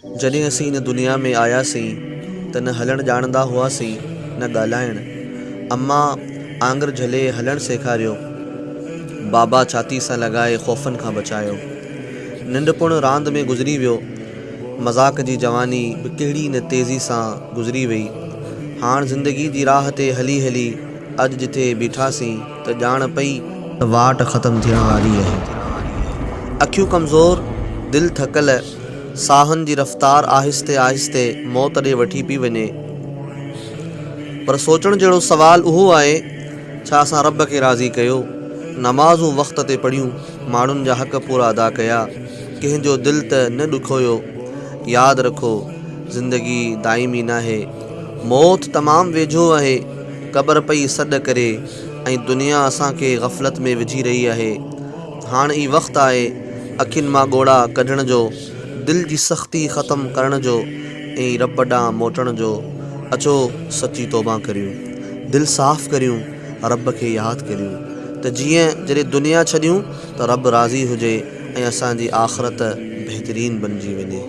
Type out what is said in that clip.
جڏهن اسين هن دنيا ۾ آياسين ته نه هلڻ ڄاڻندا هئاسين نه ڳالهائڻ. امان آڱر جهلي هلڻ سيکاريو. بابا ڇاتي سان لڳائي خوفن کان بچايو. ننڍپڻ راند ۾ گذري ويو. مذاق جي جواني به ڪهڙي نه تيزي سان گذري وئي. هاڻ زندگي جي راهه تي هلي هلي اڄ جتي بيٺاسين ته ڄاڻ پئي ته واٽ ختم ٿيڻ واري آهي. اکيون ڪمزور، دل ٿڪل، ساهن جي رفتار آهستي آهستي موت ڏي وٺي پئي وڃي. پر سوچڻ جهڙو سوال اهو آهي، ڇا اسان رب کي راضي ڪيو؟ نمازون وقت تي پڙهيون، ماڻهن جا حق پورا ادا ڪيا، ڪنهن جو دل ته نه ڏکويو؟ ياد رکو، زندگي دائمي ناهي. موت تمام ويجهو آهي، قبر پئي سڏ ڪري ۽ دنيا اسان کي غفلت ۾ وجهي رهي آهي. هاڻ ئي وقت آهي اکين مان ڳوڙها ڪڍڻ جو، دل جي سختي ختم ڪرڻ جو ۽ رب ڏانهن موٽڻ جو. اچو سچي توبه ڪريون، دل صاف ڪريون، رب کي ياد ڪريون ته جيئن جڏهن دنيا ڇڏيون ته رب راضي هجي ۽ اسان جي آخرت بهترين بنجي وڃي.